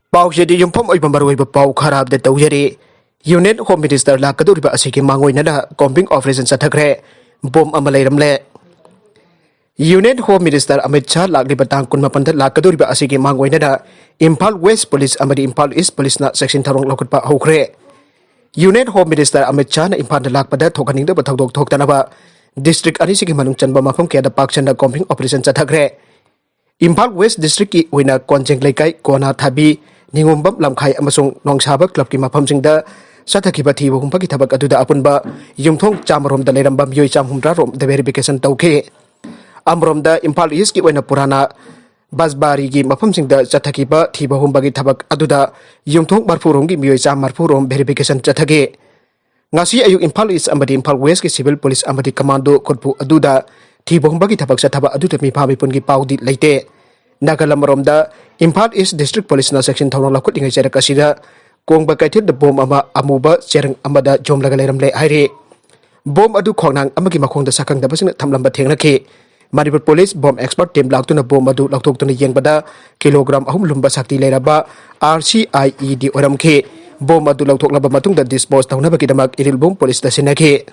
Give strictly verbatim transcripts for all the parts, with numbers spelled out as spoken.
ꯄꯥꯎꯁꯤꯗꯤ ꯌꯨꯝꯐꯝ ꯑꯣꯏꯕ ꯃꯔꯨꯑꯣꯏꯕ ꯄꯥꯎ ꯈꯔ ꯑꯞꯗꯦꯠ ꯇꯧꯖꯔꯤ꯫ Union Home Minister ꯂꯥꯛꯀꯗꯧꯔꯤꯕ ꯑꯁꯤꯒꯤ ꯃꯥꯡꯑꯣꯏꯅꯅ combing operation ꯆꯠꯊꯈ꯭ꯔꯦ꯫ Bomb ꯑꯃ ꯂꯩꯔꯝꯂꯦ꯫ Union Home Minister Amit Shah ꯂꯥꯛꯂꯤꯕ ꯇꯥꯡ ꯀꯨꯟꯃꯥꯄꯟꯗ ꯂꯥꯛꯀꯗꯧꯔꯤꯕ ꯑꯁꯤꯒꯤ ꯃꯥꯡꯑꯣꯏꯅꯅ ꯏꯝꯐꯥꯜ West Police ꯑꯃꯗꯤ ꯏꯝꯐꯥꯜ East Policeꯅ ꯆꯦꯛꯁꯤꯟ ꯊꯧꯔꯥꯡ ꯂꯧꯈꯠꯄ ꯍꯧꯈ꯭ꯔꯦ꯫ Union Home Minister ꯑꯃꯤꯠ ꯁꯥꯍꯅ ꯏꯝꯐꯥꯜꯗ ꯂꯥꯛꯄꯗ ꯊꯣꯛꯍꯟꯅꯤꯡꯗꯕ ꯊꯧꯗꯣꯛ ꯊꯣꯛꯇꯅꯕ district ꯑꯅꯤꯁꯤꯒꯤ ꯃꯅꯨꯡ ꯆꯟꯕ ꯃꯐꯝ ꯀꯌꯥꯗ ꯄꯥꯛ ꯁꯟꯅ combing operation ꯆꯠꯊꯈ꯭ꯔꯦ꯫ ꯏꯝꯐꯥꯜ West Districtꯀꯤ ꯑꯣꯏꯅ ꯀꯣꯟꯖꯦꯡ ꯂꯩꯀꯥꯏ, ꯀꯣꯅꯥ ꯊꯥꯕꯤ, ꯅꯤꯉꯣꯝꯕꯝ ꯂꯝꯈꯥꯏ ꯑꯃꯁꯨꯡ ꯅꯣꯡꯁꯥꯕ clubꯀꯤ ꯃꯐꯝꯁꯤꯡꯗ ꯆꯠꯊꯈꯤꯕ ꯊꯤꯕ ꯍꯨꯝꯕꯒꯤ ꯊꯕꯛ ꯑꯗꯨꯗ ꯑꯄꯨꯟꯕ ꯌꯨꯝꯊꯣꯡ ꯆꯥꯝꯃꯔꯣꯝꯗ ꯂꯩꯔꯝꯕ ꯃꯤꯑꯣꯏ ꯆꯥꯝ ꯍꯨꯝꯗ꯭ꯔꯥ ꯔꯣꯝꯗ verification ꯇꯧꯈꯤ꯫ ꯑꯃꯔꯣꯝꯗ ꯏꯝꯐꯥꯜ Eastꯀꯤ ꯑꯣꯏꯅ ꯄꯨꯔꯥꯅ ꯕꯖꯕꯥꯔꯤꯒꯤ ꯃꯐꯝꯁꯤꯡꯗ ꯆꯠꯊꯈꯤꯕ ꯊꯤꯕ ꯍꯨꯝꯕꯒꯤ ꯊꯕꯛ ꯑꯗꯨꯗ ꯌꯨꯝꯊꯣꯡ ꯃꯔꯐꯨ ꯔꯣꯝꯒꯤ ꯃꯤꯑꯣꯏ ꯆꯥꯝ ꯃꯔꯐꯨ ꯔꯣꯝ verification ꯆꯠꯊꯈꯤ꯫ ꯉꯁꯤ ꯑꯌꯨꯛ ꯏꯝꯐꯥꯜ East ꯑꯃꯗꯤ ꯏꯝꯐꯥꯜ Westꯀꯤ civil police ꯑꯃꯗꯤ commando ꯈꯨꯠꯄꯨ ꯑꯗꯨꯗ ꯊꯤꯕ ꯍꯨꯝꯕꯒꯤ ꯊꯕꯛ ꯆꯠꯊꯕ ꯑꯗꯨꯗ ꯃꯤꯐꯥ ꯃꯤꯄꯨꯟꯒꯤ ꯄꯥꯎꯗꯤ ꯂꯩꯇꯦ꯫ ꯅꯥꯒꯜ ꯑꯃꯔꯣꯝꯗ ꯏꯝꯐꯥꯜ East District Policeꯅ ꯆꯦꯛꯁꯤꯟ ꯊꯧꯔꯥꯡ ꯂꯧꯈꯠꯂꯤꯉꯩ ꯆꯩꯔꯛ ꯑꯁꯤꯗ ꯀꯣꯡꯕ ꯀꯩꯊꯦꯜꯗ bomb ꯑꯃ ꯑꯃꯨꯕ ꯆꯦꯔꯪ ꯑꯃꯗ ꯌꯣꯝꯂꯒ ꯂꯩꯔꯝꯂꯦ ꯍꯥꯏꯔꯤ꯫ Bomb ꯑꯗꯨ ꯈꯣꯡꯅꯥꯡ ꯑꯃꯒꯤ ꯃꯈꯣꯡꯗ ꯁꯛꯈꯪꯗꯕꯁꯤꯡꯅ ꯊꯝꯂꯝꯕ ꯊꯦꯡꯅꯈꯤ꯫ Manipur Police bomb expert team ꯂꯥꯛꯇꯨꯅ bomb ꯑꯗꯨ ꯂꯧꯊꯣꯛꯇꯨꯅ ꯌꯦꯡꯕꯗ kilogram ꯑꯍꯨꯝ ꯂꯨꯝꯕ ꯁꯛꯇꯤ ꯂꯩꯔꯕ R C I E D ꯑꯣꯏꯔꯝꯈꯤ꯫ Bomb ꯑꯗꯨ ꯂꯧꯊꯣꯛꯂꯕ ꯃꯇꯨꯡꯗ dispose ꯇꯧꯅꯕꯒꯤꯗꯃꯛ ꯏꯔꯤꯜꯕꯨꯡ Policeꯇ ꯁꯤꯟꯅꯈꯤ꯫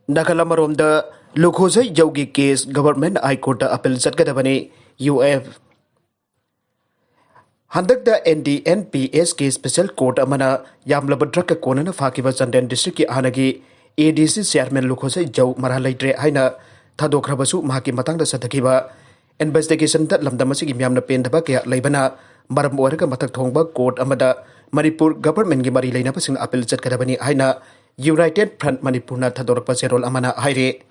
ꯅꯥꯒꯜ ꯑꯃꯔꯣꯝꯗ ꯂꯨꯈꯣꯖꯩ ꯖꯧꯒꯤ case government High Courtꯇ appeal ꯆꯠꯀꯗꯕꯅꯤ꯫ UF ꯍꯟꯗꯛꯇ NDNPSꯀꯤ special court ꯑꯃꯅ ꯌꯥꯝꯂꯕ drugꯀ ꯀꯣꯟꯅꯅ ꯐꯥꯈꯤꯕ ꯆꯥꯟꯗꯦꯜ districtꯀꯤ ꯍꯥꯟꯅꯒꯤ ADC chairman ꯂꯨꯈꯣꯖꯩ ꯖꯧ ꯃꯔꯥꯜ ꯂꯩꯇ꯭ꯔꯦ ꯍꯥꯏꯅ ꯊꯥꯗꯣꯛꯈ꯭ꯔꯕꯁꯨ ꯃꯍꯥꯛꯀꯤ ꯃꯇꯥꯡꯗ ꯆꯠꯊꯈꯤꯕ investigationꯗ ꯂꯝꯗꯝ ꯑꯁꯤꯒꯤ ꯃꯤꯌꯥꯝꯅ ꯄꯦꯟꯗꯕ ꯀꯌꯥ ꯂꯩꯕꯅ ꯃꯔꯝ ꯑꯣꯏꯔꯒ ꯃꯊꯛ ꯊꯣꯡꯕ court ꯑꯃꯗ ꯃꯅꯤꯄꯨꯔ governmentꯒꯤ ꯃꯔꯤ ꯂꯩꯅꯕꯁꯤꯡꯅ appeal ꯆꯠꯀꯗꯕꯅꯤ ꯍꯥꯏꯅ United Front ꯃꯅꯤꯄꯨꯔꯅ ꯊꯥꯗꯣꯔꯛꯄ ꯆꯦꯔꯣꯜ ꯑꯃꯅ ꯍꯥꯏꯔꯤ꯫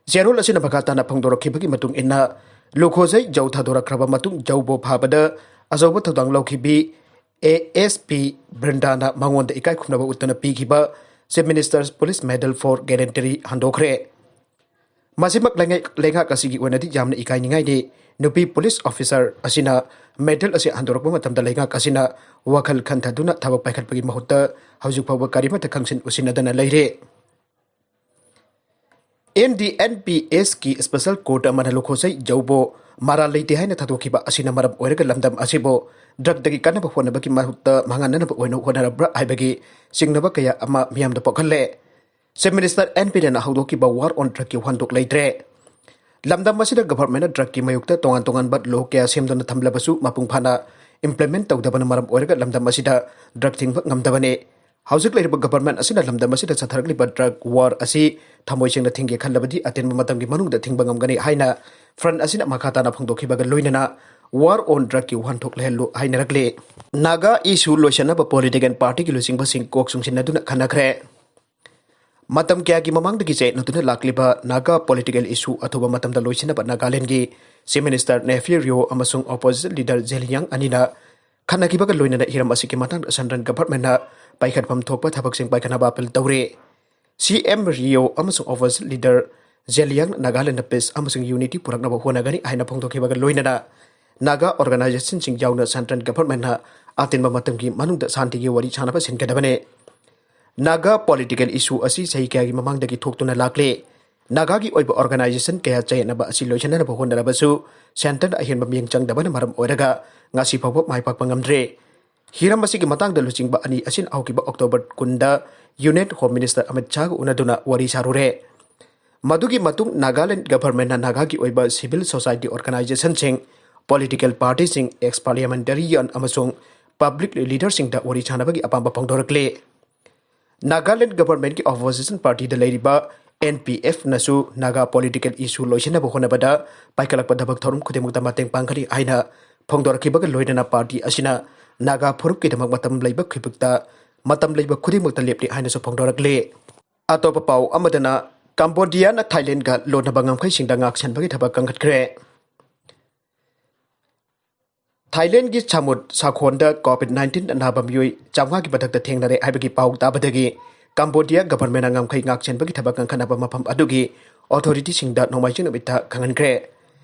ꯆꯦꯔꯣꯜ ꯑꯁꯤꯅ ꯃꯈꯥ ꯇꯥꯅ ꯐꯣꯡꯗꯣꯔꯛꯈꯤꯕꯒꯤ ꯃꯇꯨꯡ ꯏꯟꯅ, ꯂꯨꯈꯣꯖꯩ ꯖꯧ ꯊꯥꯗꯣꯔꯛꯈ꯭ꯔꯕ ꯃꯇꯨꯡ ꯖꯧꯕꯨ ꯐꯥꯕꯗ ꯑꯆꯧꯕ ꯊꯧꯗꯥꯡ ꯂꯧꯈꯤꯕꯤ ASP ꯕ꯭ꯔꯤꯟꯗꯥꯅ ꯃꯉꯣꯟꯗ ꯏꯀꯥꯏ ꯈꯨꯝꯅꯕ ꯎꯠꯇꯨꯅ ꯄꯤꯈꯤꯕ Chief Minister's Police Medal for Gallantry ꯍꯟꯗꯣꯛꯈ꯭ꯔꯦ꯫ ꯃꯁꯤꯃꯛ ꯂꯩꯉꯥꯛ-, ꯂꯩꯉꯥꯛ ꯑꯁꯤꯒꯤ ꯑꯣꯏꯅꯗꯤ ꯌꯥꯝꯅ ꯏꯀꯥꯏꯅꯤꯡꯉꯥꯏꯅꯤ꯫ ꯅꯨꯄꯤ police officer ꯑꯁꯤꯅ medal ꯑꯁꯤ ꯍꯟꯗꯣꯔꯛꯄ ꯃꯇꯝꯗ ꯂꯩꯉꯥꯛ ꯑꯁꯤꯅ ꯋꯥꯈꯜ ꯈꯟꯊꯗꯨꯅ ꯊꯕꯛ ꯄꯥꯏꯈꯠꯄꯒꯤ ꯃꯍꯨꯠꯇ ꯍꯧꯖꯤꯛ ꯐꯥꯎꯕ ꯀꯔꯤꯃꯠꯇ ꯈꯪꯁꯤꯟ ꯎꯁꯤꯟꯅꯗꯅ ꯂꯩꯔꯦ꯫ ꯑꯦꯟ ꯗꯤ ꯑꯦꯟ ꯄꯤ ꯑꯦꯁꯀꯤ ꯁ꯭ꯄꯦꯁꯦꯜ ꯀꯣꯔꯠ ꯑꯃꯅ ꯂꯨꯈꯣꯁꯩ ꯖꯧꯕꯨ ꯃꯔꯥꯜ ꯂꯩꯇꯦ ꯍꯥꯏꯅ ꯊꯥꯗꯣꯛꯈꯤꯕ ꯑꯁꯤꯅ ꯃꯔꯝ ꯑꯣꯏꯔꯒ ꯂꯝꯗꯝ ꯑꯁꯤꯕꯨ ꯗ꯭ꯔꯒꯇꯒꯤ ꯀꯟꯅꯕ ꯍꯣꯠꯅꯕꯒꯤ ꯃꯍꯨꯠꯇ ꯃꯥꯡꯍꯟꯅꯅꯕ ꯑꯣꯏꯅ ꯍꯣꯠꯅꯔꯕ꯭ꯔꯥ ꯍꯥꯏꯕꯒꯤ ꯆꯤꯡꯅꯕ ꯀꯌꯥ ꯑꯃ ꯃꯤꯌꯥꯝꯗ ꯄꯣꯛꯍꯜꯂꯦ꯫ ꯆꯤꯐ ꯃꯤꯅꯤꯁꯇꯔ ꯑꯦꯟ ꯕꯤꯔꯦꯟꯅ ꯍꯧꯗꯣꯛꯈꯤꯕ ꯋꯥꯔ ꯑꯣꯟ ꯗ꯭ꯔꯒꯀꯤ ꯋꯥꯍꯟꯊꯣꯛ ꯂꯩꯇ꯭ꯔꯦ꯫ ꯂꯝꯗꯝ ꯑꯁꯤꯗ ꯒꯚꯔꯟꯃꯦꯟꯠꯅ ꯗ꯭ꯔꯒꯀꯤ ꯃꯥꯌꯣꯛꯇ ꯇꯣꯉꯥꯟ ꯇꯣꯉꯥꯟꯕ ꯂꯣ ꯀꯌꯥ ꯁꯦꯝꯗꯨꯅ ꯊꯝꯂꯕꯁꯨ ꯃꯄꯨꯡ ꯐꯥꯅ ꯏꯝꯄ꯭ꯂꯤꯃꯦꯟꯠ ꯇꯧꯗꯕꯅ ꯃꯔꯝ ꯑꯣꯏꯔꯒ ꯂꯝꯗꯝ ꯑꯁꯤꯗ ꯗ꯭ꯔꯒ ꯊꯤꯡꯕ ꯉꯝꯗꯕꯅꯤ꯫ ꯍꯧꯖꯤꯛ ꯂꯩꯔꯤꯕ ꯒꯚꯔꯟꯃꯦꯟꯠ ꯑꯁꯤꯅ ꯂꯝꯗꯝ ꯑꯁꯤꯗ ꯆꯠꯊꯔꯛꯂꯤꯕ ꯗ꯭ꯔꯒ ꯋꯥꯔ ꯑꯁꯤ ꯊꯃꯣꯏ ꯁꯦꯡꯅ ꯊꯤꯡꯒꯦ ꯈꯜꯂꯕꯗꯤ ꯑꯇꯦꯟꯕ ꯃꯇꯝꯒꯤ ꯃꯅꯨꯡꯗ ꯊꯤꯡꯕ ꯉꯝꯒꯅꯤ ꯍꯥꯏꯅ ꯐ꯭ꯔꯟꯠ ꯑꯁꯤꯅ ꯃꯈꯥ ꯇꯥꯅ ꯐꯣꯡꯗꯣꯛꯈꯤꯕꯒ ꯂꯣꯏꯅꯅ ꯋꯥꯔ ꯑꯣꯟ ꯗ꯭ꯔꯒꯀꯤ ꯋꯥꯍꯟꯊꯣꯛ ꯂꯩꯍꯜꯂꯨ ꯍꯥꯏꯅꯔꯛꯂꯤ꯫ ꯅꯥꯒꯥ ꯏꯁꯨ ꯂꯣꯏꯁꯤꯟꯅꯕ ꯄꯣꯂꯤꯇꯤꯀꯦꯜ ꯄꯥꯔꯇꯤꯒꯤ ꯂꯨꯆꯤꯡꯕꯁꯤꯡ ꯀꯣꯛ ꯆꯨꯡꯁꯤꯟꯅꯗꯨꯅ ꯈꯟꯅꯈ꯭ꯔꯦ꯫ ꯃꯇꯝ ꯀꯌꯥꯒꯤ ꯃꯃꯥꯡꯗꯒꯤ ꯆꯌꯦꯠꯅꯗꯨꯅ ꯂꯥꯛꯂꯤꯕ ꯅꯥꯒꯥ ꯄꯣꯂꯤꯇꯤꯀꯦꯜ ꯏꯁꯨ ꯑꯊꯨꯕ ꯃꯇꯝꯗ ꯂꯣꯏꯁꯤꯟꯅꯕ ꯅꯥꯒꯥꯂꯦꯟꯗꯒꯤ ꯆꯤꯐ ꯃꯤꯅꯤꯁꯇꯔ ꯅꯦꯐꯤ ꯔꯤꯑꯣ ꯑꯃꯁꯨꯡ ꯑꯣꯄꯣꯖꯤꯁꯟ ꯂꯤꯗꯔ ꯖꯦꯂꯤꯌꯥꯡ ꯑꯅꯤꯅ ꯈꯟꯅꯈꯤꯕꯒ ꯂꯣꯏꯅꯅ ꯍꯤꯔꯝ ꯑꯁꯤꯒꯤ ꯃꯇꯥꯡꯗ ꯁꯦꯟꯇ꯭ꯔꯦꯜ ꯒꯚꯔꯟꯃꯦꯟꯠꯅ ꯄꯥꯏꯈꯠꯐꯝ ꯊꯣꯛꯄ ꯊꯕꯛꯁꯤꯡ ꯄꯥꯏꯈꯠꯅꯕ ꯑꯥꯄꯤꯜ ꯇꯧꯔꯤ꯫ ꯁꯤ ꯑꯦꯝ ꯔꯤꯑꯣ ꯑꯃꯁꯨꯡ opposition leader Zeliang Nagaland piece ꯑꯃꯁꯨꯡ ꯌꯨꯅꯤꯇꯤ ꯄꯨꯔꯛꯅꯕ ꯍꯣꯠꯅꯒꯅꯤ ꯍꯥꯏꯅ ꯐꯣꯡꯗꯣꯛꯈꯤꯕꯒ ꯂꯣꯏꯅꯅ ꯅꯥꯒꯥ ꯑꯣꯔꯒꯅꯥꯏꯖꯦꯁꯟꯁꯤꯡ ꯌꯥꯎꯅ ꯁꯦꯟꯇ꯭ꯔꯦꯜ ꯒꯚꯔꯟꯃꯦꯟꯠꯅ ꯑꯇꯦꯟꯕ ꯃꯇꯝꯒꯤ ꯃꯅꯨꯡꯗ ꯁꯥꯟꯇꯤꯒꯤ ꯋꯥꯔꯤ ꯁꯥꯟꯅꯕ ꯁꯤꯟꯒꯗꯕꯅꯤ꯫ ꯅꯥꯒꯥ ꯄꯣꯂꯤꯇꯤꯀꯦꯜ ꯏꯁꯨ ꯑꯁꯤ ꯆꯍꯤ ꯀꯌꯥꯒꯤ ꯃꯃꯥꯡꯗꯒꯤ ꯊꯣꯛꯇꯨꯅ ꯂꯥꯛꯂꯤ꯫ ꯅꯥꯒꯥꯒꯤ ꯑꯣꯏꯕ ꯑꯣꯔꯒꯅꯥꯏꯖꯦꯁꯟ ꯀꯌꯥ ꯆꯌꯦꯠꯅꯕ ꯑꯁꯤ ꯂꯣꯏꯁꯤꯟꯅꯅꯕ ꯍꯣꯠꯅꯔꯕꯁꯨ ꯁꯦꯟꯇꯔꯗ ꯑꯍꯦꯟꯕ ꯃꯤꯠꯌꯦꯡ ꯆꯪꯗꯕꯅ ꯃꯔꯝ ꯑꯣꯏꯔꯒ ꯉꯁꯤ ꯐꯥꯎꯕ ꯃꯥꯏ ꯄꯥꯛꯄ ꯉꯝꯗ꯭ꯔꯤ꯫ ꯍꯤꯔꯝ ꯑꯁꯤꯒꯤ ꯃꯇꯥꯡꯗ ꯂꯨꯆꯤꯡꯕ ꯑꯅꯤ ꯑꯁꯤꯅ ꯍꯧꯈꯤꯕ ꯑꯣꯛꯇꯣꯕꯔ ꯀꯨꯟꯗ ꯌꯨꯅꯤꯌꯟ ꯍꯣꯝ ꯃꯤꯅꯤꯁꯇꯔ ꯑꯃꯤꯠ ꯁꯥꯍꯒ ꯎꯅꯗꯨꯅ ꯋꯥꯔꯤ ꯁꯥꯔꯨꯔꯦ꯫ ꯃꯗꯨꯒꯤ ꯃꯇꯨꯡ ꯅꯥꯒꯥꯂꯦꯟ ꯒꯚꯔꯟꯃꯦꯟꯠꯅ ꯅꯥꯒꯥꯒꯤ ꯑꯣꯏꯕ ꯁꯤꯚꯤꯜ ꯁꯣꯁꯥꯏꯇꯤ ꯑꯣꯔꯒꯅꯥꯏꯖꯦꯁꯟꯁꯤꯡ, ꯄꯣꯂꯤꯇꯤꯀꯦꯜ ꯄꯥꯔꯇꯤꯁꯤꯡ, ꯑꯦꯛꯁ ꯄꯥꯔꯂꯤꯌꯥꯃꯦꯟꯇꯔꯤꯌꯟ ꯑꯃꯁꯨꯡ ꯄꯕ꯭ꯂꯤꯛ ꯂꯤꯗꯔꯁꯤꯡꯗ ꯋꯥꯔꯤ ꯁꯥꯟꯅꯕꯒꯤ ꯑꯄꯥꯝꯕ ꯐꯣꯡꯗꯣꯔꯛꯂꯤ꯫ ꯅꯥꯒꯥꯂꯦꯟ ꯒꯚꯔꯟꯃꯦꯟꯠꯀꯤ ꯑꯣꯄꯣꯖꯤꯁꯟ ꯄꯥꯔꯇꯤꯗ ꯂꯩꯔꯤꯕ ꯑꯦꯟ ꯄꯤ ꯑꯦꯐꯅꯁꯨ ꯅꯥꯒꯥ ꯄꯣꯂꯤꯇꯤꯀꯦꯜ ꯏꯁꯨ ꯂꯣꯏꯁꯤꯟꯅꯕ ꯍꯣꯠꯅꯕꯗ ꯄꯥꯏꯈꯠꯂꯛꯄ ꯊꯕꯛ ꯊꯧꯔꯝ ꯈꯨꯗꯤꯡꯃꯛꯇ ꯃꯇꯦꯡ ꯄꯥꯡꯒꯅꯤ ꯍꯥꯏꯅ ꯐꯣꯡꯗꯣꯔꯛꯈꯤꯕꯒ ꯂꯣꯏꯅꯅ ꯄꯥꯔꯇꯤ ꯑꯁꯤꯅ ꯅꯥꯒꯥ ꯐꯨꯔꯨꯞꯀꯤꯗꯃꯛ ꯃꯇꯝ ꯂꯩꯕ ꯈꯨꯗꯤꯡꯃꯛꯇ, ꯃꯇꯝ ꯂꯩꯕ ꯈꯨꯗꯤꯡꯃꯛꯇ ꯂꯦꯞꯂꯤ ꯍꯥꯏꯅꯁꯨ ꯐꯣꯡꯗꯣꯔꯛꯂꯤ꯫ ꯑꯇꯣꯞꯄ ꯄꯥꯎ ꯑꯃꯗꯅ, ꯀꯝꯕꯣꯗꯤꯌꯥꯅ ꯊꯥꯏꯂꯦꯟꯗꯒ ꯂꯣꯟꯅꯕ ꯉꯝꯈꯩꯁꯤꯡꯗ ꯉꯥꯛꯁꯦꯟꯕꯒꯤ ꯊꯕꯛ ꯀꯟꯈꯠꯈ꯭ꯔꯦ꯫ ꯊꯥꯏꯂꯦꯟꯗꯒꯤ ꯁꯥꯃꯨꯠ ꯁꯥꯈꯣꯟꯗ ꯀꯣꯚꯤꯗ ꯅꯥꯏꯟꯇꯤꯟ ꯑꯅꯥꯕ ꯃꯤꯑꯣꯏ ꯆꯥꯝꯃꯉꯥꯒꯤ ꯃꯊꯛꯇ ꯊꯦꯡꯅꯔꯦ ꯍꯥꯏꯕꯒꯤ ꯄꯥꯎ ꯇꯥꯕꯗꯒꯤ ꯀꯝꯕꯣꯗꯤꯌꯥ ꯒꯚꯔꯟꯃꯦꯟꯠꯅ ꯉꯝꯈꯩ ꯉꯥꯛꯁꯦꯟꯕꯒꯤ ꯊꯕꯛ ꯀꯟꯈꯠꯅꯕ ꯃꯐꯝ ꯑꯗꯨꯒꯤ ꯑꯣꯊꯣꯔꯤꯇꯤꯁꯤꯡꯗ ꯅꯣꯡꯃꯥꯏꯖꯤꯡ ꯅꯨꯃꯤꯠꯇ ꯈꯪꯍꯟꯈ꯭ꯔꯦ꯫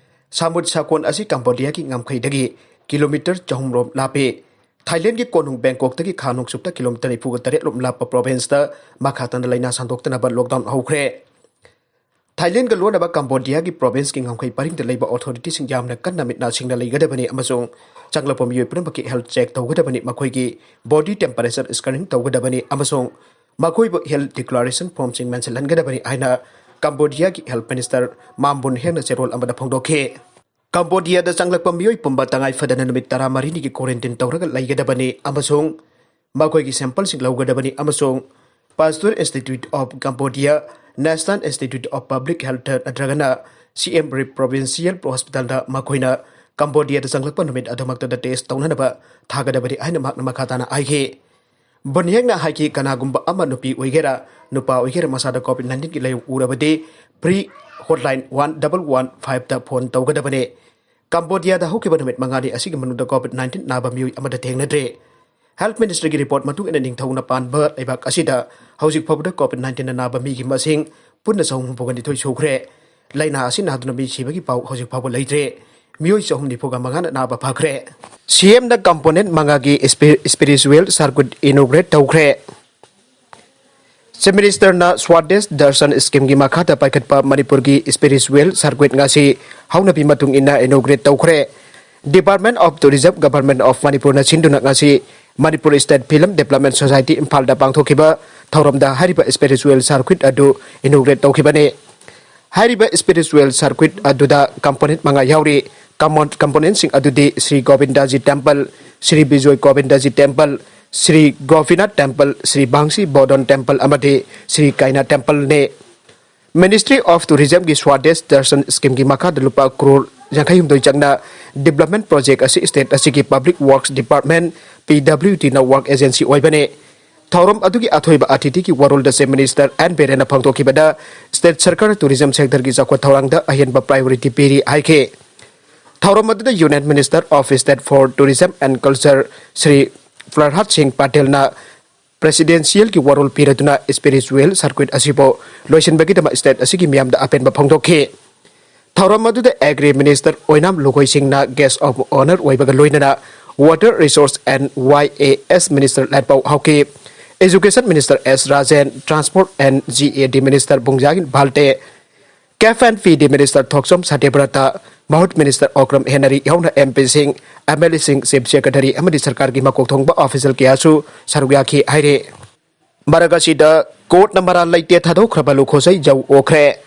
ꯁꯥꯃꯨꯠ ꯁꯥꯈꯣꯟ ꯑꯁꯤ ꯀꯝꯕꯣꯗꯤꯌꯥꯒꯤ ꯉꯝꯈꯩꯗꯒꯤ ꯀꯤꯂꯣꯃꯤꯇꯔ ꯆꯍꯨꯝ ꯔꯣꯝ ꯂꯥꯞꯄꯤ꯫ ꯊꯥꯏꯂꯦꯟꯗꯒꯤ ꯀꯣꯅꯨꯡ ꯕꯦꯡꯀꯣꯛꯇꯒꯤ ꯈꯥ ꯅꯣꯡꯆꯨꯞꯇ ꯀꯤꯂꯣꯃꯤꯇꯔ ꯅꯤꯐꯨꯒ ꯇꯔꯦꯠ ꯂꯣꯝ ꯂꯥꯞꯄ ꯄ꯭ꯔꯣꯚꯤꯟꯁꯇ ꯃꯈꯥ ꯇꯥꯅ ꯂꯥꯏꯅꯥ ꯁꯟꯗꯣꯛꯇꯅꯕ ꯂꯣꯛꯗꯥꯎꯟ ꯍꯧꯈ꯭ꯔꯦ꯫ ꯊꯥꯏꯂꯦꯟꯒ ꯂꯣꯟꯅꯕ ꯀꯝꯕꯣꯗꯤꯌꯥꯒꯤ ꯄ꯭ꯔꯣꯚꯤꯟꯁꯀꯤ ꯉꯝꯈꯩ ꯄꯔꯤꯡꯗ ꯂꯩꯕ ꯑꯣꯊꯣꯔꯤꯇꯤꯁꯤꯡ ꯌꯥꯝꯅ ꯀꯟꯅ ꯃꯤꯠ ꯅꯥ ꯁꯤꯡꯅ ꯂꯩꯒꯗꯕꯅꯤ ꯑꯃꯁꯨꯡ ꯆꯪꯂꯛꯄ ꯃꯤꯑꯣꯏ ꯄꯨꯝꯅꯃꯛꯀꯤ ꯍꯦꯜꯊ ꯆꯦꯛ ꯇꯧꯒꯗꯕꯅꯤ꯫ ꯃꯈꯣꯏꯒꯤ ꯕꯣꯗꯤ ꯇꯦꯝꯄꯔꯦꯆꯔ ꯁ꯭ꯀꯔꯤꯅꯤꯡ ꯇꯧꯒꯗꯕꯅꯤ ꯑꯃꯁꯨꯡ ꯃꯈꯣꯏꯕꯨ ꯍꯦꯜꯊ ꯗꯤꯀ꯭ꯂꯥꯔꯦꯁꯟ ꯐꯣꯔꯝꯁꯤꯡ ꯃꯦꯟꯁꯤꯜꯍꯟꯒꯗꯕꯅꯤ ꯍꯥꯏꯅ ꯀꯝꯕꯣꯗꯤꯌꯥꯒꯤ ꯍꯦꯜꯊ ꯃꯤꯅꯤꯁꯇꯔ ꯃꯥꯝ ꯕꯨꯟ ꯍꯦꯡꯅ ꯆꯦꯔꯣꯜ ꯑꯃꯗ ꯐꯣꯡꯗꯣꯛꯈꯤ꯫ ꯀꯝꯕꯣꯗꯤꯌꯥꯗ ꯆꯪꯂꯛꯄ ꯃꯤꯑꯣꯏ ꯄꯨꯝꯕ ꯇꯉꯥꯏ ꯐꯗꯅ ꯅꯨꯃꯤꯠ ꯇꯔꯥꯃꯔꯤꯅꯤꯒꯤ ꯀ꯭ꯋꯥꯔꯦꯟꯇꯤꯟ ꯇꯧꯔꯒ ꯂꯩꯒꯗꯕꯅꯤ ꯑꯃꯁꯨꯡ ꯃꯈꯣꯏꯒꯤ ꯁꯦꯝꯄꯜꯁꯤꯡ ꯂꯧꯒꯗꯕꯅꯤ ꯑꯃꯁꯨꯡ Pasteur Institute of Cambodia, National Institute of Public Health ꯅꯠꯇ꯭ꯔꯒꯅ ꯁꯤꯑꯦꯝ ꯔꯤꯞ ꯄ꯭ꯔꯣꯚꯤꯟꯁꯤꯌꯦꯜ ꯍꯣꯁꯄꯤꯇꯥꯜꯗ ꯃꯈꯣꯏꯅ ꯀꯝꯕꯣꯗꯤꯌꯥꯗ ꯆꯪꯂꯛꯄ ꯅꯨꯃꯤꯠ ꯑꯗꯨꯃꯛꯇꯗ ꯇꯦꯁ ꯇꯧꯅꯅꯕ ꯊꯥꯒꯗꯕꯅꯤ ꯍꯥꯏꯅ ꯃꯍꯥꯛꯅ ꯃꯈꯥ ꯇꯥꯅ ꯍꯥꯏꯈꯤ꯫ ꯕꯨꯟ ꯍꯦꯡꯅ ꯍꯥꯏꯈꯤ, ꯀꯅꯥꯒꯨꯝꯕ ꯑꯃ, ꯅꯨꯄꯤ ꯑꯣꯏꯒꯦꯔꯥ ꯅꯨꯄꯥ ꯑꯣꯏꯒꯦꯔꯥ, ꯃꯁꯥꯗ ꯀꯣꯚꯤꯗ ꯅꯥꯏꯟꯇꯤꯟꯒꯤ ꯂꯥꯏꯑꯣꯡ ꯎꯔꯕꯗꯤ free hotline one double one five ꯗ ꯐꯣꯟ ꯇꯧꯒꯗꯕꯅꯤ꯫ ꯀꯝꯕꯣꯗꯤꯌꯥꯗ ꯍꯧꯈꯤꯕ ꯅꯨꯃꯤꯠ ꯃꯉꯥꯅꯤ ꯑꯁꯤꯒꯤ ꯃꯅꯨꯡꯗ ꯀꯣꯚꯤꯗ ꯅꯥꯏꯟꯇꯤꯟ ꯅꯥꯕ ꯃꯤꯑꯣꯏ ꯑꯃꯠꯇ ꯊꯦꯡꯅꯗ꯭ꯔꯤ꯫ ꯍꯦꯜꯊ ꯃꯤꯅꯤꯁꯇ꯭ꯔꯤꯒꯤ ꯔꯤꯄꯣꯔꯠ ꯃꯇꯨꯡ ꯏꯟꯅ, ꯅꯤꯡꯊꯧꯅ ꯄꯥꯟꯕ ꯂꯩꯕꯥꯛ ꯑꯁꯤꯗ ꯍꯧꯖꯤꯛ ꯐꯥꯎꯕꯗ ꯀꯣꯚꯤꯗ ꯅꯥꯏꯟꯇꯤꯟꯅ ꯅꯥꯕ ꯃꯤꯒꯤ ꯃꯁꯤꯡ ꯄꯨꯟꯅ ꯆꯍꯨꯝ ꯍꯨꯝꯐꯨꯒ ꯅꯤꯊꯣꯏ ꯁꯨꯈ꯭ꯔꯦ꯫ ꯂꯥꯏꯅꯥ ꯑꯁꯤ ꯅꯥꯗꯨꯅ ꯃꯤ ꯁꯤꯕꯒꯤ ꯄꯥꯎ ꯍꯧꯖꯤꯛ ꯐꯥꯎꯕ ꯂꯩꯇ꯭ꯔꯦ꯫ ꯃꯤꯑꯣꯏ ꯆꯍꯨꯝ ꯅꯤꯐꯨꯒ ꯃꯉꯥꯅ ꯅꯥꯕ ꯐꯈ꯭ꯔꯦ꯫ ꯁꯤꯑꯦꯝꯅ ꯀꯝꯄꯣꯅꯦꯟꯠ ꯃꯉꯥꯒꯤ ꯏꯁꯄꯤ-, ꯏꯁꯄꯤꯔꯤꯆꯨꯋꯦꯜ ꯁꯔꯀ꯭ꯌꯨꯠ ꯏꯅꯣꯒ꯭ꯔꯦꯠ ꯇꯧꯈ꯭ꯔꯦ꯫ ꯆꯤꯐ ꯃꯤꯅꯤꯁꯇꯔꯅ ꯁ꯭ꯋꯥꯗꯦꯁ ꯗꯔꯁꯟ ꯁ꯭ꯀꯤꯝꯒꯤ ꯃꯈꯥꯗ ꯄꯥꯏꯈꯠꯄ ꯃꯅꯤꯄꯨꯔꯒꯤ ꯏꯁꯄꯤꯔꯤꯆꯨꯋꯦꯜ ꯁꯔꯀ꯭ꯌꯨꯠ ꯉꯁꯤ ꯍꯧꯅꯕꯤ ꯃꯇꯨꯡ ꯏꯟꯅ ꯏꯅꯣꯒ꯭ꯔꯦꯠ ꯇꯧꯈ꯭ꯔꯦ꯫ Department of Tourism, Government of ꯃꯅꯤꯄꯨꯔꯅ ꯁꯤꯟꯗꯨꯅ ꯉꯁꯤ Manipur state film development society ꯏꯝꯐꯥꯜꯗ ꯄꯥꯡꯊꯣꯛꯈꯤꯕ ꯊꯧꯔꯝꯗ ꯍꯥꯏꯔꯤꯕ ꯏꯁꯄꯤꯔꯤꯆꯨꯋꯦꯜ ꯁꯔꯀ꯭ꯌꯨꯠ ꯑꯗꯨ ꯏꯅꯣꯒ꯭ꯔꯦꯠ ꯇꯧꯈꯤꯕꯅꯤ꯫ ꯍꯥꯏꯔꯤꯕ ꯏꯁꯄꯤꯔꯤꯆꯨꯋꯦꯜ ꯁꯔꯀ꯭ꯌꯨꯠ ꯑꯗꯨꯗ ꯀꯝꯄꯣꯅꯦꯟꯠ ꯃꯉꯥ ꯌꯥꯎꯔꯤ꯫ ꯀꯝꯃꯣꯟ-, ꯀꯝꯄꯣꯅꯦꯟꯠꯁꯤꯡ ꯑꯗꯨꯗꯤ Shri Govindaji temple, Shri Bijoy Govindaji temple, Shri Gopinath temple, Shri Bansi Bodon temple ꯑꯃꯗꯤ ꯁ꯭ꯔꯤ ꯀꯥꯏꯅꯥ ꯇꯦꯝꯄꯜꯅꯤ꯫ Ministry of Tourismꯒꯤ ꯁ꯭ꯋꯥꯗꯦꯁ ꯗꯔꯁꯟ ꯁ꯭ꯀꯤꯝꯒꯤ ꯃꯈꯥꯗ ꯂꯨꯄꯥ ꯀ꯭ꯔꯣꯔ ꯌꯥꯡꯈꯩ ꯍꯨꯝꯗꯣꯏ ꯆꯪꯅ ꯗꯤꯕ꯭ꯂꯞꯃꯦꯟ ꯄ꯭ꯔꯣꯖꯦꯛ ꯑꯁꯤ ꯁ꯭ꯇꯦꯠ ꯑꯁꯤꯒꯤ ꯄꯕ꯭ꯂꯤꯛ ꯋꯥꯔꯛꯁ ꯗꯤꯄꯥꯔꯠꯃꯦꯟꯠ, ꯄꯤ ꯗꯕ꯭ꯂꯤꯌꯨ ꯗꯤꯅ ꯋꯥꯔꯛ ꯑꯦꯖꯦꯟꯁꯤ ꯑꯣꯏꯕꯅꯤ꯫ ꯊꯧꯔꯝ ꯑꯗꯨꯒꯤ ꯑꯊꯣꯏꯕ ꯑꯇꯤꯊꯤꯒꯤ ꯋꯥꯔꯣꯜꯗ ꯆꯤꯐ ꯃꯤꯅꯤꯁꯇꯔ ꯑꯦꯟ ꯕꯤꯔꯦꯟꯅ ꯐꯣꯡꯗꯣꯛꯈꯤꯕꯗ, ꯁ꯭ꯇꯦꯠ ꯁꯔꯀꯥꯔꯅ ꯇꯨꯔꯤꯖꯝ ꯁꯦꯛꯇꯔꯒꯤ ꯆꯥꯎꯈꯠ ꯊꯧꯔꯥꯡꯗ ꯑꯍꯦꯟꯕ ꯄ꯭ꯔꯥꯏꯌꯣꯔꯤꯇꯤ ꯄꯤꯔꯤ ꯍꯥꯏꯈꯤ꯫ ꯊꯧꯔꯝ ꯑꯗꯨꯗ Union Minister of State for Tourism and Culture Shri ꯄ꯭ꯔꯍꯥꯗ ꯁꯤꯡ ꯄꯇꯦꯜꯅ ꯄ꯭ꯔꯦꯁꯤꯗꯦꯟꯁꯤꯌꯦꯜꯒꯤ ꯋꯥꯔꯣꯜ ꯄꯤꯔꯗꯨꯅ ꯏꯁꯄꯤꯔꯤꯆꯨꯋꯦꯜ ꯁꯔꯀ꯭ꯌꯨꯠ ꯑꯁꯤꯕꯨ ꯂꯣꯏꯁꯤꯟꯕꯒꯤꯗꯃꯛ ꯁ꯭ꯇꯦꯠ ꯑꯁꯤꯒꯤ ꯃꯤꯌꯥꯝꯗ ꯑꯄꯦꯟꯕ ꯐꯣꯡꯗꯣꯛꯈꯤ꯫ ꯊꯧꯔꯝ ꯑꯗꯨꯗ ꯑꯦꯒ꯭ꯔꯤ ꯃꯤꯅꯤꯁꯇꯔ ꯑꯣꯏꯅꯥꯝ ꯂꯨꯒꯣꯏ ꯁꯤꯡꯅ ꯒꯦꯁ ꯑꯣꯐ ꯑꯣꯅꯔ ꯑꯣꯏꯕꯒ ꯂꯣꯏꯅꯅ Water Resource and Y A S minister Letpao Haokip, Education Minister S Rajen, Transport and G A D Minister ꯕꯨꯡꯖꯥꯒꯤꯟ Valte, CAF and P D minister Thokchom Satyabrata, ꯃꯍꯨꯠ ꯃꯤꯅꯤꯁꯇꯔ ꯑꯣꯀ꯭ꯔꯝ ꯍꯦꯅꯔꯤ ꯌꯥꯎꯅ ꯑꯦꯝ ꯄꯤꯁꯤꯡ, ꯑꯦꯝ ꯑꯦꯜ ꯑꯦꯁꯤꯡ, ꯆꯤꯐ ꯁꯦꯀ꯭ꯔꯦꯇꯔꯤ ꯑꯃꯗꯤ ꯁꯔꯀꯥꯔꯒꯤ ꯃꯀꯣꯛ ꯊꯣꯡꯕ ꯑꯣꯐꯤꯁꯤꯌꯦꯜ ꯀꯌꯥꯁꯨ ꯁꯔꯨꯛ ꯌꯥꯈꯤ ꯍꯥꯏꯔꯦ꯫ ꯃꯔꯛ ꯑꯁꯤꯗ ꯀꯣꯔꯠꯅ ꯃꯔꯥꯜ ꯂꯩꯇꯦ ꯊꯥꯗꯣꯛꯈ꯭ꯔꯕ ꯂꯨꯈꯣꯖꯩ ꯖꯧ ꯑꯣꯛꯈ꯭ꯔꯦ꯫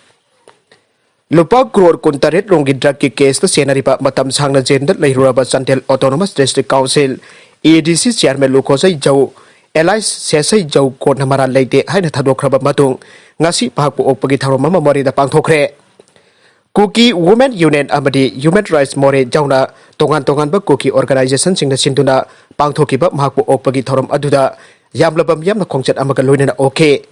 ꯂꯨꯄꯥ ꯀ꯭ꯔꯣꯔ ꯀꯨꯟꯇꯔꯦꯠ ꯔꯣꯝꯒꯤ ꯗ꯭ꯔꯒꯀꯤ ꯀꯦꯁꯇ ꯆꯦꯟꯅꯔꯤꯕ, ꯃꯇꯝ ꯁꯥꯡꯅ ꯖꯦꯜꯗ ꯂꯩꯔꯨꯔꯕ ꯆꯥꯟꯗꯦꯜ ꯑꯣꯇꯣꯅꯣꯃꯁ ꯗꯤꯁꯇ꯭ꯔꯤꯛ ꯀꯥꯎꯟꯁꯤꯜ, ꯑꯦ ꯗꯤ ꯁꯤ, ꯆꯤꯌꯥꯔꯃꯦꯟ ꯂꯨꯈꯣꯖꯩ ꯖꯧ, ꯑꯦꯂꯥꯏꯁ ꯁꯦꯁꯩ ꯖꯧ, ꯀꯣꯔꯠꯅ ꯃꯔꯥꯜ ꯂꯩꯇꯦ ꯍꯥꯏꯅ ꯊꯥꯗꯣꯛꯈ꯭ꯔꯕ ꯃꯇꯨꯡ, ꯉꯁꯤ ꯃꯍꯥꯛꯄꯨ ꯑꯣꯛꯄꯒꯤ ꯊꯧꯔꯝ ꯑꯃ ꯃꯣꯔꯦꯗ ꯄꯥꯡꯊꯣꯛꯈ꯭ꯔꯦ꯫ ꯀꯨꯀꯤ ꯋꯨꯃꯦꯟ ꯌꯨꯅꯤꯌꯟ ꯑꯃꯗꯤ ꯍ꯭ꯌꯨꯃꯦꯟ ꯔꯥꯏꯠꯁ ꯃꯣꯔꯦ ꯌꯥꯎꯅ ꯇꯣꯉꯥꯟ ꯇꯣꯉꯥꯟꯕ ꯀꯨꯀꯤ ꯑꯣꯔꯒꯅꯥꯏꯖꯦꯁꯟꯁꯤꯡꯅ ꯁꯤꯟꯗꯨꯅ ꯄꯥꯡꯊꯣꯛꯈꯤꯕ ꯃꯍꯥꯛꯄꯨ ꯑꯣꯛꯄꯒꯤ ꯊꯧꯔꯝ ꯑꯗꯨꯗ ꯌꯥꯝꯂꯕ ꯃꯤꯌꯥꯝꯅ ꯈꯣꯡꯆꯠ ꯑꯃꯒ ꯂꯣꯏꯅꯅ ꯑꯣꯛꯈꯤ꯫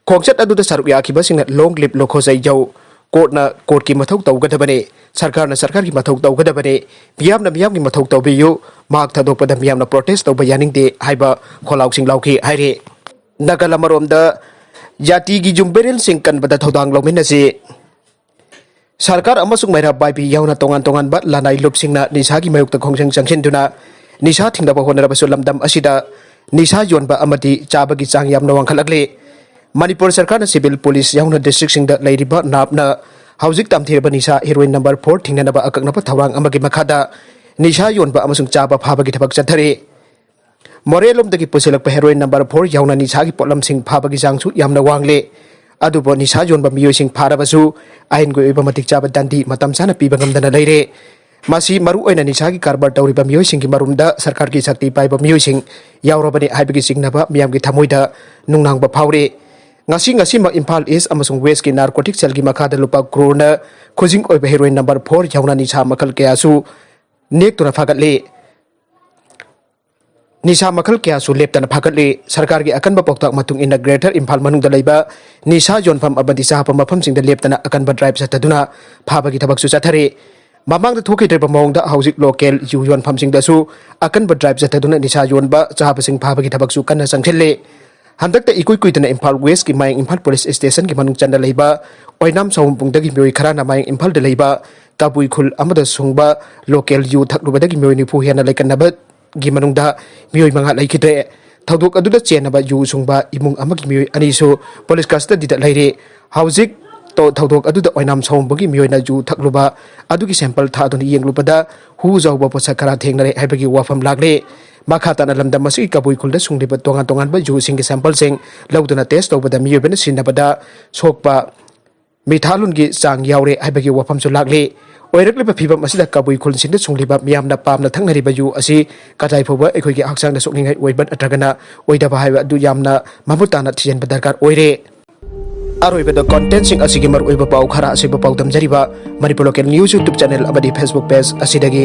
ꯈꯣꯡꯆꯠ ꯑꯗꯨꯗ ꯁꯔꯨꯛ ꯌꯥꯈꯤꯕꯁꯤꯡꯅ "Long live ꯂꯨꯈꯣꯖꯩ ꯖꯧ, ꯀꯣꯔꯠꯅ ꯀꯣꯔꯠꯀꯤ ꯃꯊꯧ ꯇꯧꯒꯗꯕꯅꯤ, ꯁꯔꯀꯥꯔꯅ ꯁꯔꯀꯥꯔꯒꯤ ꯃꯊꯧ ꯇꯧꯒꯗꯕꯅꯤ, ꯃꯤꯌꯥꯝꯅ ꯃꯤꯌꯥꯝꯒꯤ ꯃꯊꯧ ꯇꯧꯕꯤꯌꯨ, ꯃꯍꯥꯛ ꯊꯥꯗꯣꯛꯄꯗ ꯃꯤꯌꯥꯝꯅ ꯄ꯭ꯔꯣꯇꯦꯁ ꯇꯧꯕ ꯌꯥꯅꯤꯡꯗꯦ" ꯍꯥꯏꯕ ꯈꯣꯜꯂꯥꯎꯁꯤꯡ ꯂꯥꯎꯈꯤ ꯍꯥꯏꯔꯤ꯫ ꯅꯥꯒꯜ ꯑꯃꯔꯣꯝꯗ, ꯖꯥꯇꯤꯒꯤ ꯌꯨꯝ ꯕꯦꯔꯦꯜꯁꯤꯡ ꯀꯟꯕꯗ ꯊꯧꯗꯥꯡ ꯂꯧꯃꯤꯟꯅꯁꯤ꯫ ꯁꯔꯀꯥꯔ ꯑꯃꯁꯨꯡ ꯃꯩꯔꯥ ꯄꯥꯏꯕꯤ ꯌꯥꯎꯅ ꯇꯣꯉꯥꯟ ꯇꯣꯉꯥꯟꯕ ꯂꯅꯥꯏ ꯂꯨꯞꯁꯤꯡꯅ ꯅꯤꯁꯥꯒꯤ ꯃꯥꯌꯣꯛꯇ ꯈꯣꯡꯖꯪ ꯆꯪꯁꯤꯟꯗꯨꯅ ꯅꯤꯁꯥ ꯊꯤꯡꯅꯕ ꯍꯣꯠꯅꯔꯕꯁꯨ, ꯂꯝꯗꯝ ꯑꯁꯤꯗ ꯅꯤꯁꯥ ꯌꯣꯟꯕ ꯑꯃꯗꯤ ꯆꯥꯕꯒꯤ ꯆꯥꯡ ꯌꯥꯝꯅ ꯋꯥꯡꯈꯠꯂꯛꯂꯤ꯫ ꯃꯅꯤꯄꯨꯔ ꯁꯔꯀꯥꯔꯅ ꯁꯤꯚꯤꯜ ꯄꯨꯂꯤꯁ ꯌꯥꯎꯅ ꯗꯤꯁꯇ꯭ꯔꯤꯛꯁꯤꯡꯗ ꯂꯩꯔꯤꯕ ꯅꯥꯞꯅ ꯍꯧꯖꯤꯛ ꯇꯝꯊꯤꯔꯕ ꯅꯤꯁꯥ ꯍꯦꯔꯣꯏꯟ ꯅꯝꯕꯔ ꯐꯣꯔ ꯊꯤꯡꯅꯅꯕ ꯑꯀꯛꯅꯕ ꯊꯧꯔꯥꯡ ꯑꯃꯒꯤ ꯃꯈꯥꯗ ꯅꯤꯁꯥ ꯌꯣꯟꯕ ꯑꯃꯁꯨꯡ ꯆꯥꯕ ꯐꯥꯕꯒꯤ ꯊꯕꯛ ꯆꯠꯊꯔꯤ꯫ ꯃꯣꯔꯦꯂꯣꯝꯗꯒꯤ ꯄꯨꯁꯤꯜꯂꯛꯄ ꯍꯦꯔꯣꯏꯟ ꯅꯝꯕꯔ ꯐꯣꯔ ꯌꯥꯎꯅ ꯅꯤꯁꯥꯒꯤ ꯄꯣꯠꯂꯝꯁꯤꯡ ꯐꯥꯕꯒꯤ ꯆꯥꯡꯁꯨ ꯌꯥꯝꯅ ꯋꯥꯡꯂꯦ꯫ ꯑꯗꯨꯕꯨ ꯅꯤꯁꯥ ꯌꯣꯟꯕ ꯃꯤꯑꯣꯏꯁꯤꯡ ꯐꯥꯔꯕꯁꯨ ꯑꯥꯏꯟꯒꯤ ꯑꯣꯏꯕ ꯃꯇꯤꯛ ꯆꯥꯕ ꯗꯟꯗꯤ ꯃꯇꯝ ꯆꯥꯅ ꯄꯤꯕ ꯉꯝꯗꯅ ꯂꯩꯔꯦ꯫ ꯃꯁꯤ ꯃꯔꯨꯑꯣꯏꯅ ꯅꯤꯁꯥꯒꯤ ꯀꯔꯕꯥꯔ ꯇꯧꯔꯤꯕ ꯃꯤꯑꯣꯏꯁꯤꯡꯒꯤ ꯃꯔꯨꯝꯗ ꯁꯔꯀꯥꯔꯒꯤ ꯁꯛꯇꯤ ꯄꯥꯏꯕ ꯃꯤꯑꯣꯏꯁꯤꯡ ꯌꯥꯎꯔꯕꯅꯤ ꯍꯥꯏꯕꯒꯤ ꯆꯤꯡꯅꯕ ꯃꯤꯌꯥꯝꯒꯤ ꯊꯃꯣꯏꯗ ꯅꯨꯡꯅꯥꯡꯕ ꯐꯥꯎꯔꯦ꯫ ꯉꯁꯤ ꯉꯁꯤꯃꯛ ꯏꯝꯐꯥꯜ ꯏꯁ ꯑꯃꯁꯨꯡ ꯋꯦꯁꯀꯤ ꯅꯥꯔꯀꯣꯇꯤꯛ ꯁꯦꯜꯒꯤ ꯃꯈꯥꯗ ꯂꯨꯄꯥ ꯀ꯭ꯔꯣꯔꯅ ꯈꯨꯖꯤꯡ ꯑꯣꯏꯕ ꯍꯦꯔꯣꯏꯟ ꯅꯝꯕꯔ ꯐꯣꯔ ꯌꯥꯎꯅ ꯅꯤꯁꯥ ꯃꯈꯜ ꯀꯌꯥꯁꯨ ꯅꯦꯛꯇꯨꯅ ꯐꯥꯒꯠꯂꯤ꯫ ꯅꯤꯁꯥ ꯃꯈꯜ ꯀꯌꯥꯁꯨ ꯂꯦꯞꯇꯅ ꯐꯥꯒꯠꯂꯤ꯫ ꯁꯔꯀꯥꯔꯒꯤ ꯑꯀꯟꯕ ꯄꯥꯎꯇꯥꯛ ꯃꯇꯨꯡ ꯏꯟꯅ ꯒ꯭ꯔꯦꯇꯔ ꯏꯝꯐꯥꯜ ꯃꯅꯨꯡꯗ ꯂꯩꯕ ꯅꯤꯁꯥ ꯌꯣꯟꯐꯝ ꯑꯃꯗꯤ ꯆꯥꯕ ꯃꯐꯝꯁꯤꯡꯗ ꯂꯦꯞꯇꯅ ꯑꯀꯟꯕ ꯗ꯭ꯔꯥꯏꯚ ꯆꯠꯊꯗꯨꯅ ꯐꯥꯕꯒꯤ ꯊꯕꯛꯁꯨ ꯆꯠꯊꯔꯤ꯫ ꯃꯃꯥꯡꯗ ꯊꯣꯛꯈꯤꯗ꯭ꯔꯤꯕ ꯃꯑꯣꯡꯗ ꯍꯧꯖꯤꯛ ꯂꯣꯀꯦꯜ ꯌꯨ ꯌꯣꯟꯐꯝꯁꯤꯡꯗꯁꯨ ꯑꯀꯟꯕ ꯗ꯭ꯔꯥꯏꯚ ꯆꯠꯊꯗꯨꯅ ꯅꯤꯁꯥ ꯌꯣꯟꯕ ꯆꯥꯕꯁꯤꯡ ꯐꯥꯕꯒꯤ ꯊꯕꯛꯁꯨ ꯀꯟꯅ ꯆꯪꯁꯤꯜꯂꯤ꯫ ꯍꯟꯗꯛꯇ ꯏꯀꯨꯏ ꯀꯨꯏꯗꯅ ꯏꯝꯐꯥꯜ ꯋꯦꯁꯀꯤ ꯃꯌꯥꯡ ꯏꯝꯐꯥꯜ ꯄꯨꯂꯤꯁ ꯁ꯭ꯇꯦꯁꯟꯒꯤ ꯃꯅꯨꯡ ꯆꯟꯅ ꯂꯩꯕ ꯑꯣꯏꯅꯥꯝ ꯁꯥꯋꯨꯝꯕꯨꯡꯗꯒꯤ ꯃꯤꯑꯣꯏ ꯈꯔꯅ ꯃꯌꯥꯡ ꯏꯝꯐꯥꯜꯗ ꯂꯩꯕ ꯀꯕꯨꯏ ꯈꯨꯜ ꯑꯃꯗ ꯁꯨꯡꯕ ꯂꯣꯀꯦꯜ ꯌꯨ ꯊꯛꯂꯨꯕꯗꯒꯤ ꯃꯤꯑꯣꯏ ꯅꯤꯐꯨ ꯍꯦꯟꯅ ꯂꯩꯀꯠꯅꯕꯒꯤ ꯃꯅꯨꯡꯗ ꯃꯤꯑꯣꯏ ꯃꯉꯥ ꯂꯩꯈꯤꯗ꯭ꯔꯦ꯫ ꯊꯧꯗꯣꯛ ꯑꯗꯨꯗ ꯆꯦꯟꯅꯕ ꯌꯨ ꯁꯨꯡꯕ ꯏꯃꯨꯡ ꯑꯃꯒꯤ ꯃꯤꯑꯣꯏ ꯑꯅꯤꯁꯨ ꯄꯨꯂꯤꯁ ꯀꯁꯇꯗꯤꯗ ꯂꯩꯔꯤ꯫ ꯍꯧꯖꯤꯛ ꯊꯧꯗꯣꯛ ꯑꯗꯨꯗ ꯑꯣꯏꯅꯥꯝ ꯁꯥꯋꯣꯝꯕꯨꯡꯒꯤ ꯃꯤꯑꯣꯏꯅ ꯌꯨ ꯊꯛꯂꯨꯕ ꯑꯗꯨꯒꯤ ꯁꯦꯝꯄꯜ ꯊꯥꯗꯨꯅ ꯌꯦꯡꯂꯨꯕꯗ ꯍꯨ ꯌꯥꯎꯕ ꯄꯣꯠꯁꯛ ꯈꯔ ꯊꯦꯡꯅꯔꯦ ꯍꯥꯏꯕꯒꯤ ꯋꯥꯐꯝ ꯂꯥꯛꯂꯦ꯫ ꯃꯈꯥ ꯇꯥꯅ ꯂꯝꯗꯝ ꯑꯁꯤꯒꯤ ꯀꯕꯨꯏ ꯈꯨꯜꯗ ꯁꯨꯡꯂꯤꯕ ꯇꯣꯉꯥꯟ ꯇꯣꯉꯥꯟꯕ ꯌꯨꯁꯤꯡꯒꯤ ꯁꯦꯝꯄꯜꯁꯤꯡ ꯂꯧꯗꯨꯅ ꯇꯦꯁ ꯇꯧꯕꯗ ꯃꯤꯑꯣꯏꯕꯅ ꯁꯤꯖꯤꯟꯅꯕꯗ ꯁꯣꯛꯄ ꯃꯤꯊꯥꯂꯣꯟꯒꯤ ꯆꯥꯡ ꯌꯥꯎꯔꯦ ꯍꯥꯏꯕꯒꯤ ꯋꯥꯐꯝꯁꯨ ꯂꯥꯛꯂꯤ꯫ ꯑꯣꯏꯔꯛꯂꯤꯕ ꯐꯤꯕꯝ ꯑꯁꯤꯗ ꯀꯕꯨꯏ ꯈꯨꯜꯁꯤꯡꯗ ꯁꯨꯡꯂꯤꯕ ꯃꯤꯌꯥꯝꯅ ꯄꯥꯝꯅ ꯊꯛꯅꯔꯤꯕ ꯌꯨ ꯑꯁꯤ ꯀꯗꯥꯏ ꯐꯥꯎꯕ ꯑꯩꯈꯣꯏꯒꯤ ꯍꯛꯆꯥꯡꯗ ꯁꯣꯛꯅꯤꯡꯉꯥꯏ ꯑꯣꯏꯕ ꯅꯠꯇ꯭ꯔꯒꯅ ꯑꯣꯏꯗꯕ ꯍꯥꯏꯕ ꯑꯗꯨ ꯌꯥꯝꯅ ꯃꯃꯨꯠ ꯇꯥꯅ ꯊꯤꯖꯤꯟꯕ ꯗꯔꯀꯥꯔ ꯑꯣꯏꯔꯦ꯫ ꯑꯔꯣꯏꯕꯗ ꯀꯣꯟꯇꯦꯟꯁꯤꯡ ꯑꯁꯤꯒꯤ ꯃꯔꯨꯑꯣꯏꯕ ꯄꯥꯎ ꯈꯔ ꯑꯁꯤꯕꯨ ꯄꯥꯎꯗꯝꯖꯔꯤꯕ Manipur local news YouTube channel ꯑꯃꯗꯤ ꯐꯦꯁꯕꯨꯛ ꯄꯦꯖ ꯑꯁꯤꯗꯒꯤ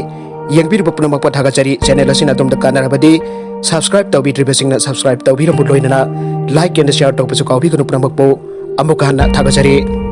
ꯌꯦꯡꯕꯤꯔꯤꯕ ꯄꯨꯝꯅꯃꯛꯄꯨ ꯊꯥꯒꯠꯆꯔꯤ꯫ ꯆꯦꯅꯦꯜ ꯑꯁꯤꯅ ꯑꯗꯣꯝꯗ ꯀꯥꯟꯅꯔꯕꯗꯤ ꯁꯕꯁꯀ꯭ꯔꯥꯏꯕ ꯇꯧꯕꯤꯗ꯭ꯔꯤꯕꯁꯤꯡꯅ ꯁꯕꯁꯀ꯭ꯔꯥꯏꯕ ꯇꯧꯕꯤꯔꯝꯕ ꯂꯣꯏꯅꯅ ꯂꯥꯏꯛ ꯑꯦꯟ ꯁꯤꯌꯥꯔ ꯇꯧꯕꯁꯨ ꯀꯥꯎꯕꯤꯒꯅꯨ꯫ ꯄꯨꯝꯅꯃꯛꯄꯨ ꯑꯃꯨꯛꯀ ꯍꯟꯅ ꯊꯥꯒꯠꯆꯔꯤ꯫